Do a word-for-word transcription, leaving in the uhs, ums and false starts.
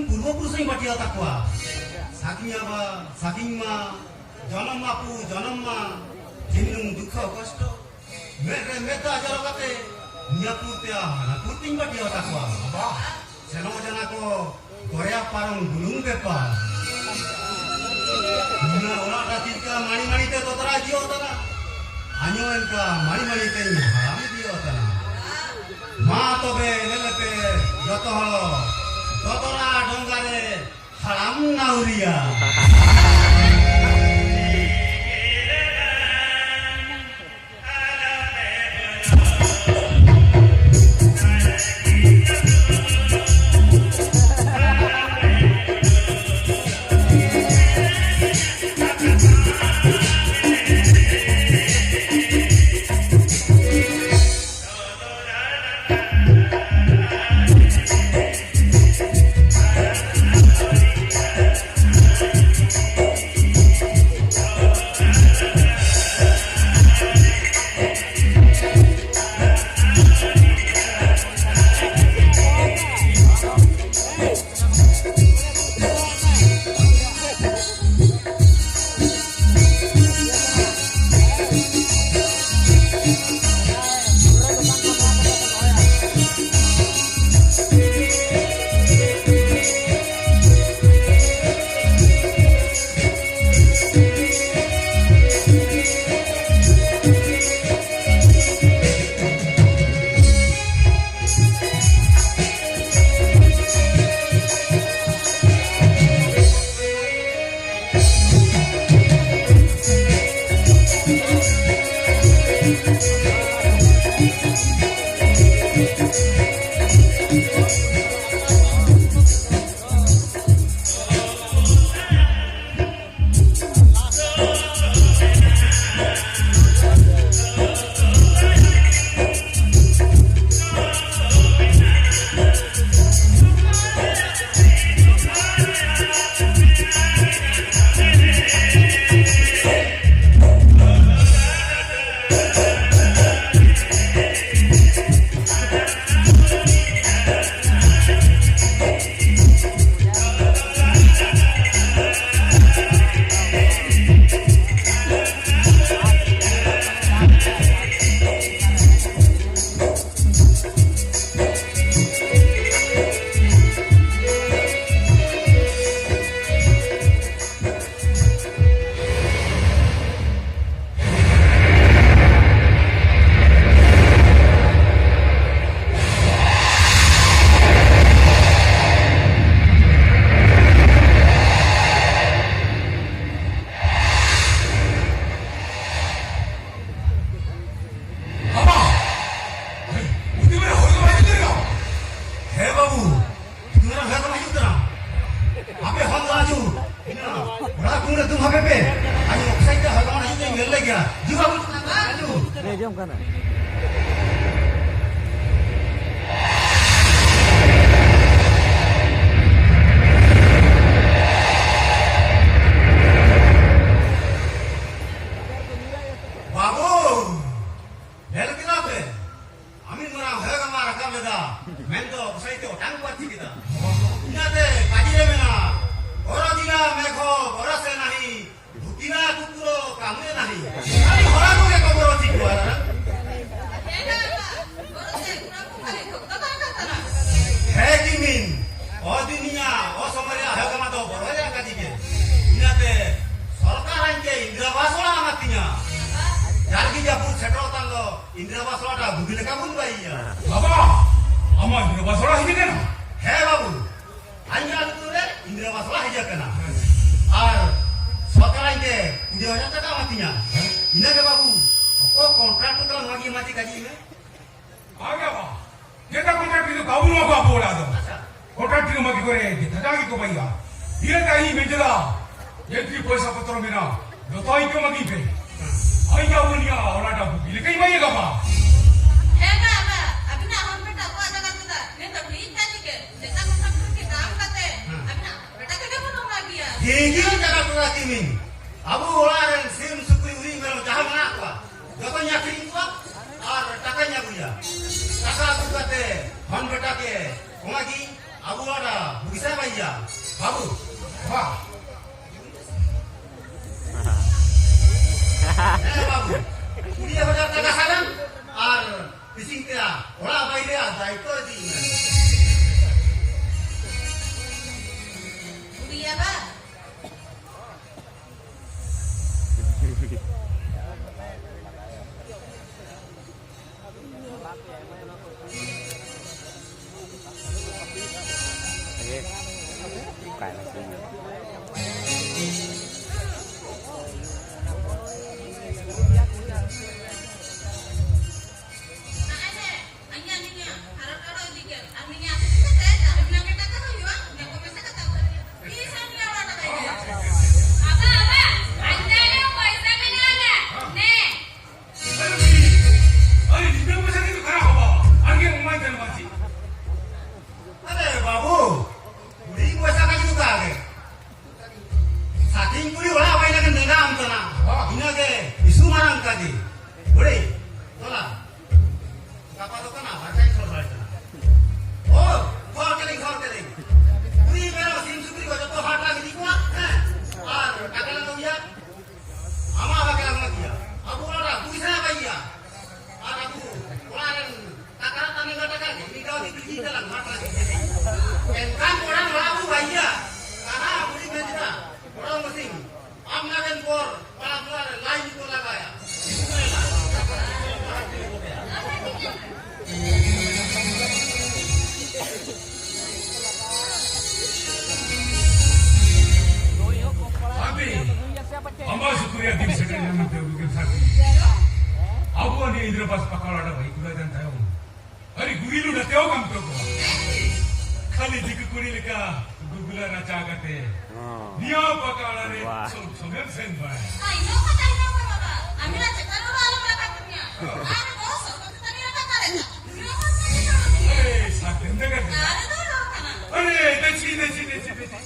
ᱯᱩᱨᱵᱚ ᱯᱩᱨᱩᱥᱤᱧ ᱵᱟᱹᱴᱤᱭᱟᱹᱣ ᱛᱟᱠᱚᱣᱟ᱾ ᱥᱟᱹᱠᱤᱧ ᱟᱵᱟ, ᱥᱟᱹᱠᱤᱧ ᱢᱟ, ᱡᱚᱱᱚᱢ ᱢᱟ ᱯᱩ, ᱡᱚᱱᱚᱢ ᱢᱟ, ᱡᱤᱱᱩᱢ ᱫᱩᱠᱷᱚ ᱠᱚᱥᱴᱚ᱾ ᱢᱮᱫ ᱨᱮ ᱢᱮᱫ ᱫᱟᱜ ᱡᱚᱨᱚ ᱠᱟᱛᱮ, ᱱᱤᱭᱟᱹ ᱯᱩᱨ ᱛᱮ ᱦᱟᱱᱟ ᱯᱩᱨ ᱛᱤᱧ ᱵᱟᱹᱴᱤᱭᱟᱹᱣ ᱛᱟᱠᱚᱣᱟ᱾ ᱵᱟᱵᱟ, ᱥᱮᱱᱚᱜ ᱡᱟᱱᱟ ᱠᱚ, ᱫᱚᱨᱭᱟ ᱯᱟᱨᱚᱢ ᱵᱩᱞᱩᱝ ᱵᱮᱯᱟᱨ᱾ ᱱᱤᱭᱟᱹ ᱚᱲᱟᱜ ᱨᱮ ᱪᱤᱞᱠᱟ ᱢᱟᱲᱤ ᱢᱟᱲᱤ ᱛᱮ ᱫᱚᱛᱨᱟ ᱡᱤᱭᱚ ᱛᱟᱱᱟ᱾ ᱟᱧᱚ ᱮᱱᱠᱟ ᱢᱟᱲᱤ ᱢᱟᱲᱤ ᱛᱮᱧ ᱦᱟᱲᱟᱢ ᱤᱫᱤᱭᱚ ᱛᱟᱱᱟ᱾ ᱢᱟ ᱛᱚᱵᱮ ᱞᱮᱞᱮᱯᱮ ᱡᱚᱛᱚ ᱦᱚᱲ, ᱫᱚᱛᱨᱟ ᱰᱚᱸᱜᱟ ᱨᱮ ᱦᱟᱲᱟᱢ ᱱᱟᱣᱨᱤᱭᱟ᱾ ᱩᱱᱨᱮ ᱫᱩ ᱵᱷᱟᱜᱮ ᱯᱮ᱾ ᱟᱹᱰᱤ ᱚᱠᱥᱟᱭᱤᱴ ᱦᱚᱲ ᱦᱤᱡᱩᱜ ᱧᱮᱞ ᱞᱮ ᱜᱮᱭᱟ᱾ ᱡᱩ ᱵᱟᱹᱵᱩ᱾ ᱦᱮᱸ, ᱡᱚᱢ ᱠᱟᱱᱟ᱾ ᱵᱟᱹᱵᱩ, ᱧᱮᱞ ᱠᱮᱫᱟ ᱯᱮ? ᱟᱢᱤᱱ ᱢᱟᱨᱟᱝ ᱦᱚᱭ ᱜᱟᱢᱟ ᱨᱟᱠᱟᱵ ᱞᱮᱫᱟ, ᱢᱮᱱᱫᱚ ᱜᱚᱸᱥᱟᱭ ᱛᱮ ᱚᱴᱟᱝ ᱯᱟᱹᱨᱥᱤ ᱠᱮᱫᱟ᱾ ᱤᱱᱟᱹᱛᱮ ᱯᱟᱹᱦᱤᱞᱮ ᱢᱮᱱᱟ, ᱚᱨᱚ ᱫᱤᱱᱟ ᱢᱮᱜᱷᱚ ᱵᱚᱨᱚᱥᱮ ᱱᱟᱦᱤ, ᱫᱷᱩᱛᱤᱱᱟ ᱠᱩᱠᱩᱨᱚ ᱠᱟᱢᱮ ᱱᱟᱦᱤ᱾ ᱟᱹᱰᱤ ᱦᱚᱲ ᱠᱚᱜᱮ ᱠᱚ ᱵᱚᱨᱚ ᱴᱷᱤᱠ ᱠᱚᱣᱟ᱾ ᱦᱮᱸ ᱠᱤᱢᱤᱱ, ᱚᱫᱤᱱᱤᱭᱟ, ᱚᱥᱚᱢᱚᱭ ᱨᱮᱭᱟᱜ ᱦᱚᱭ ᱜᱟᱢᱟ ᱫᱚ ᱵᱚᱨᱚ ᱨᱮᱭᱟᱜ ᱠᱟᱹᱡᱤ ᱜᱮ᱾ ᱤᱱᱟᱹᱛᱮ ᱥᱚᱨᱠᱟᱨ ᱟᱧ ᱪᱮ ᱤᱱᱫᱨᱟ ᱵᱟᱥ ᱚᱲᱟᱜ ᱮᱢᱟ ᱛᱤᱧᱟ᱾ ᱡᱟᱨᱜᱤ ᱡᱟᱹᱯᱩᱫ ᱥᱮᱴᱮᱨᱚᱜ ᱠᱟᱱ ᱫᱚ, ᱤᱱᱫᱨᱟ ᱵᱟᱥᱲᱟ ᱴᱟ ᱵᱩᱜᱤ ᱞᱮᱠᱟ ᱵᱚᱱ ᱵᱟᱭᱤᱭᱟ᱾ ᱵᱟᱵᱟ, ᱟᱢᱟᱜ ᱤᱱᱫᱨᱟ ᱵᱟᱥᱲᱟ ᱦᱤᱡᱩᱜ ᱠᱟᱱᱟ? ᱦᱮᱸ ᱵᱟᱹᱵᱩ, ᱟᱧᱡᱟ ᱟᱹᱛᱩ ᱨᱮ ᱤᱱᱫᱨᱟ ᱵᱟᱥᱲᱟ ᱦᱤᱡᱩᱜ ᱠᱟᱱᱟ᱾ ᱟᱨ ᱥᱚᱨᱠᱟᱨ ᱟᱧ ᱛᱮ ᱠᱩᱲᱤ ᱦᱟᱡᱟᱨ ᱴᱟᱠᱟ ᱮᱢᱟ ᱛᱤᱧᱟ᱾ ᱤᱱᱟᱹ ᱜᱮ ᱵᱟᱹᱵᱩ, ᱚᱠᱚᱭ ᱠᱚᱱᱴᱨᱟᱠᱴ ᱠᱚ ᱢᱟᱜᱤ ᱢᱟᱹᱪᱤ ᱠᱟᱹᱡᱤ ᱢᱮ᱾ ᱟᱜᱮ ᱵᱟ, ᱡᱮᱴᱟ ᱠᱚᱱᱴᱨᱟᱠᱴ ᱫᱚ ᱠᱟᱵᱩ ᱱᱚᱣᱟ ᱠᱚ ᱟᱵᱚ ᱚᱲᱟᱜ ᱫᱚ᱾ ᱟᱪᱪᱷᱟ᱾ ᱦᱚᱴᱟᱛ ᱜᱮ ᱢᱟᱹᱜᱤ ᱠᱚᱨᱮ ᱡᱮ ᱫᱟᱫᱟ ᱜᱮᱠᱚ ᱵᱟᱹᱭᱟ᱾ ᱤᱱᱟᱹ ᱛᱟᱭᱚᱢ ᱤᱧ ᱢᱮᱱ ᱠᱮᱫᱟ, ᱡᱮ ᱛᱤ ᱯᱚᱭᱥᱟ ᱯᱚᱛᱨᱚ ᱢᱮᱱᱟᱜᱼᱟ, ᱡᱚᱛᱚ ᱤᱧ ᱠᱚ ᱢᱟᱹᱜᱤ ᱯᱮ᱾ ᱟᱡ ᱟᱵᱚ ᱱᱤᱭᱟ ᱚᱱᱟᱴᱟ ᱵᱩᱜᱤ ᱞᱮᱠᱟᱧ ᱵᱟᱹᱭᱟ ᱜᱟᱯᱟ᱾ ᱦᱮᱸ ᱵᱟ, ᱵᱟ, ᱟᱹᱵᱤᱱᱟᱜ ᱦᱚᱱ ᱵᱮᱴᱟ ᱟᱵᱚᱣᱟᱜ ᱡᱟᱭᱜᱟ ᱛᱮᱫᱚ ᱱᱤᱛ ᱫᱚ ᱴᱷᱤᱠ ᱴᱷᱟᱠ ᱜᱮ, ᱡᱮᱴᱟ ᱠᱚᱱᱴᱨᱟᱠᱴᱚᱨ ᱜᱮ ᱫᱟᱢ ᱠᱟᱛᱮ, ᱦᱮᱸ᱾ ᱟᱹᱵᱤᱱᱟᱜ ᱵᱮᱴᱟ ᱛᱮᱜᱮ ᱵᱚᱱ ᱨᱚᱦᱚᱭ ᱜᱮᱭᱟ᱾ ᱴᱷᱤᱠ ᱜᱮᱭᱟ, ᱡᱟᱭᱜᱟ ᱛᱚᱲᱟ ᱠᱤᱢᱤᱱ᱾ ᱟᱵᱚ ᱚᱲᱟᱜ ᱨᱮᱱ ᱥᱤᱢ, ᱥᱩᱠᱨᱤ, ᱩᱨᱤᱡ, ᱢᱮᱨᱚᱢ ᱡᱟᱦᱟᱸ ᱢᱮᱱᱟᱜ ᱠᱚᱣᱟ, ᱡᱚᱛᱚᱧ ᱟᱹᱠᱷᱨᱤᱧ ᱠᱚᱣᱟ ᱟᱨ ᱴᱟᱠᱟᱧ ᱟᱹᱜᱩᱭᱟ᱾ ᱴᱟᱠᱟ ᱟᱹᱜᱩ ᱠᱟᱛᱮ ᱦᱚᱱ ᱵᱮᱴᱟ ᱜᱮ ᱚᱱᱟ ᱜᱮ ᱟᱵᱚᱣᱟᱜ ᱵᱩᱜᱤᱥᱟ ᱵᱟᱭᱟ᱾ ᱵᱟᱹᱵᱩ, ᱵᱟ᱾ ᱦᱮᱸ ᱵᱟᱹᱵᱩ, ᱠᱩᱲᱤ ᱦᱟᱡᱟᱨ ᱴᱟᱠᱟ ᱥᱟᱞᱟᱢ ᱟᱨ ᱤᱥᱤᱱ ᱛᱮᱭᱟᱜ ᱚᱲᱟᱜ ᱵᱟᱭᱨᱮ ᱟᱨ ᱫᱟᱭᱤᱛᱛᱚ ᱤᱫᱤ ᱢᱮ᱾ ᱠᱩᱲᱤᱭᱟ ᱵᱟ᱾ ᱟᱵᱚᱣᱟᱜ ᱱᱤᱭᱟᱹ ᱤᱱᱫᱨᱟᱵᱟᱥ ᱯᱟᱠᱟ ᱚᱲᱟᱜ ᱨᱮ ᱵᱟᱭ ᱠᱩᱲᱟᱹ ᱡᱟᱱ ᱛᱟᱭᱚᱢ᱾ ᱟᱹᱰᱤ ᱜᱩᱨᱤᱞᱩ ᱱᱟᱛᱮᱣ ᱠᱟᱢ ᱛᱚᱠᱚ᱾ ᱠᱷᱟᱹᱞᱤ ᱫᱤᱠᱩ ᱠᱩᱲᱤ ᱞᱮᱠᱟ ᱜᱩᱜᱩᱞᱟ ᱨᱟᱪᱟ ᱠᱟᱛᱮ ᱱᱤᱭᱟᱹ ᱯᱟᱠᱟ ᱚᱲᱟᱜ ᱨᱮ ᱥᱚᱵ ᱥᱚᱸᱜᱮᱢ ᱥᱮᱱ ᱵᱟᱲᱟᱭᱟ᱾ ᱟᱭ ᱱᱚ ᱠᱟᱛᱷᱟ ᱤᱧ ᱢᱮᱱ ᱵᱟᱵᱟ, ᱟᱢ ᱨᱟᱪᱟ ᱪᱮᱛᱟᱱ ᱨᱮ ᱟᱞᱚᱢ ᱨᱟᱠᱟᱵ ᱠᱚᱜᱮᱭᱟ᱾ ᱟᱨ ᱫᱚ ᱥᱚᱨᱠᱟᱨ ᱪᱮᱛᱟᱱ ᱨᱮ ᱨᱟᱠᱟᱵ ᱫᱟᱲᱮᱭᱟᱜᱼᱟ᱾ ᱱᱤᱭᱟᱹ ᱠᱟᱛᱷᱟ ᱤᱧ ᱢᱮᱱ ᱵᱟᱵᱟ᱾ ᱟᱨᱮ, ᱥᱟᱛᱮᱢ ᱫᱮᱜᱟ ᱫᱮᱜᱟ᱾ ᱟᱨᱮ ᱫᱚ ᱨᱚᱲ ᱠᱟᱱᱟ᱾ ᱟᱨᱮ, ᱫᱮᱥᱤ, ᱫᱮᱥᱤ, ᱫᱮᱥᱤ, ᱫᱮᱥᱤ᱾